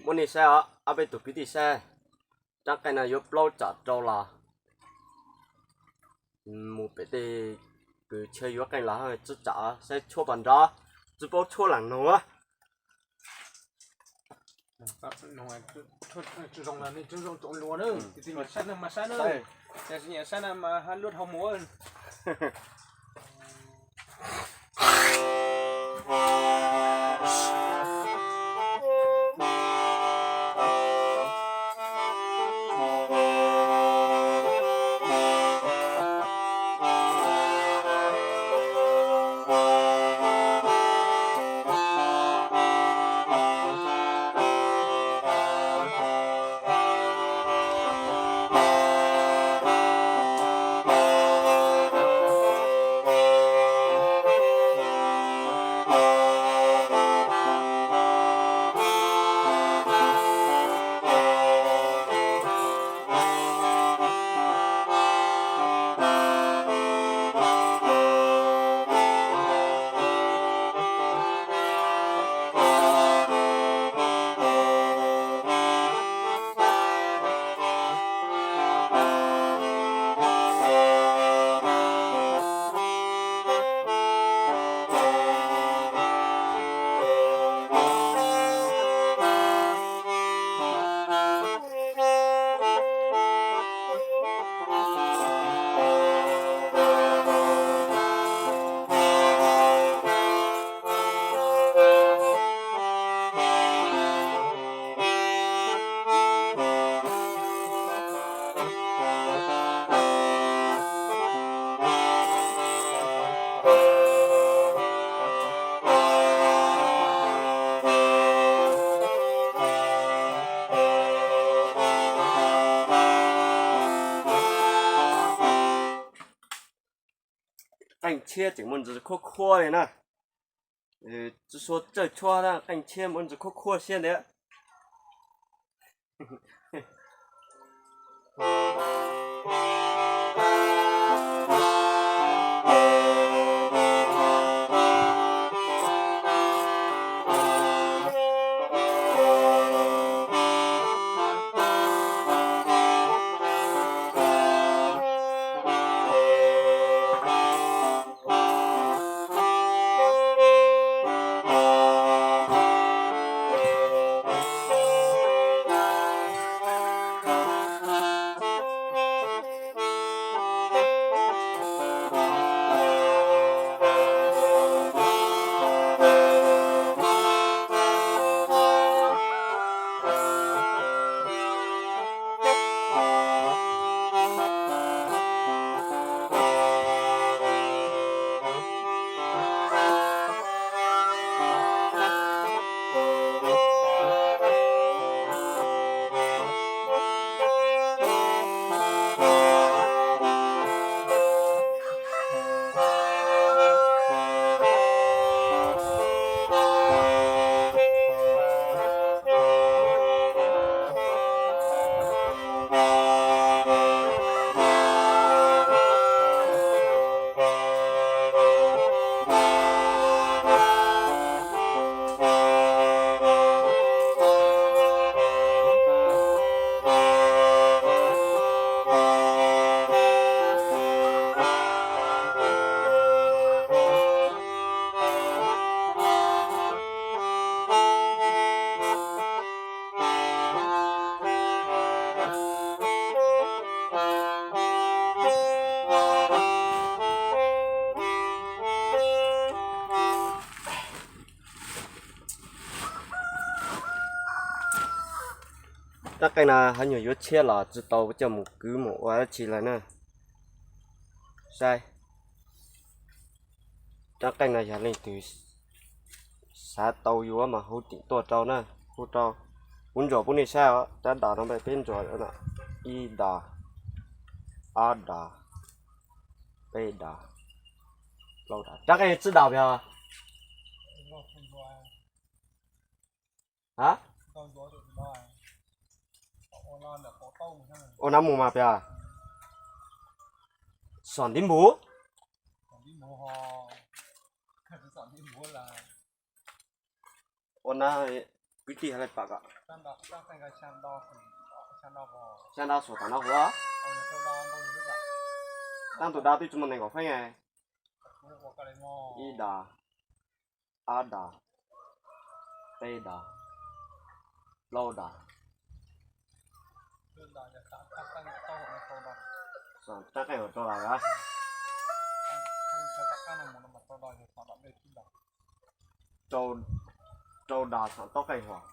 Muab nej saib os, ob peb tug kwv tij saib, rab qeej no yuav plaub tsam rau los mus pem tej kws chaw yuav qeej los tsi tsam, saib tshuab pog nrov, tsi paub tshuab lam nug. Tsis zoo na, nej tsis zoo tau luag na, tis mas saib na mas saib na, cas tsis nyiam saib na mas hab luab dhau mus. Qeej tshiab tseem muaj ntsis khuab khuab li na. Tsi suav tsawj tshuab, qeej tshiab muaj ntsis khuab khuab siab ntawd. Rab qeej no hab nyuag yuav tshiab los tsi tau coj mus kwv mus ua dab tsi lawm na. Saib, rab qeej no yog leej twg xav tau yuav mas hu tim tuaj rau na, hu rau. Kuv ntsuas pub nej saib os, rab dos no peb ntsuas ib dos, ob dos, peb dos, plaub dos. Rab qeej tsi dos pes? Ha? Ua no mus mas pes? Xom ntiv npus. Ua na, kwv tij hab le pam kom. Xya nto xuas tom no huv. Tab tus dab twb tsi muaj nees nkaum feeb. Ib dos, ob dos, peb dos, plaub dos. Rab qeej ua rau los. Rau dos xom taub qeej hos.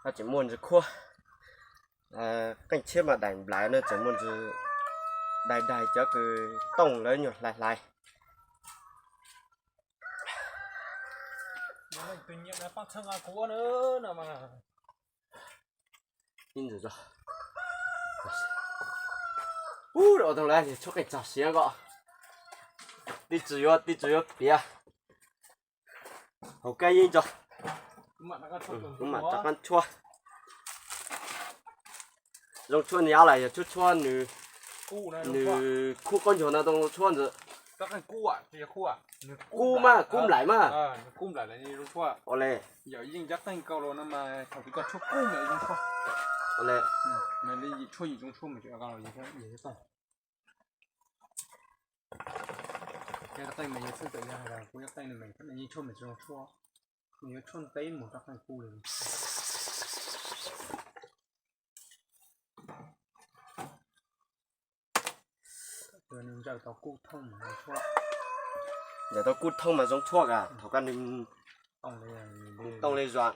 Koj tseem muaj ntsis khuab, qeej tshiab mas daim nplawm no tseem muaj ntsis daig daig cov kws tooj lawv nyuag hlais hlais. Ub, tshuab qeej txog siav ko. Tib tsis yuav, tib tsis yuav piav. Hauv kab yeeb tso. Kuv mam rov qab tshuab. Zoo tshuaj ni ob lawm yog tshuab tshuab nws, nws khub qaub ncaug no zoo tshuab ntawd. Kub mas, kub nplaim mas. Ua le. Ua le. Qeej mas yog txheej pem li hais tias kuv yog qeej no mas yeej tshuaj mas tsis zoo tshuaj, nws yuav tshuaj ntev mus rau qeej kub li. Nws ntsaws tau kub thoob mas zoo tshuaj. Ntsaws tau kub thoob mas zoo tshuaj as, thaum koj nws tooj li zos.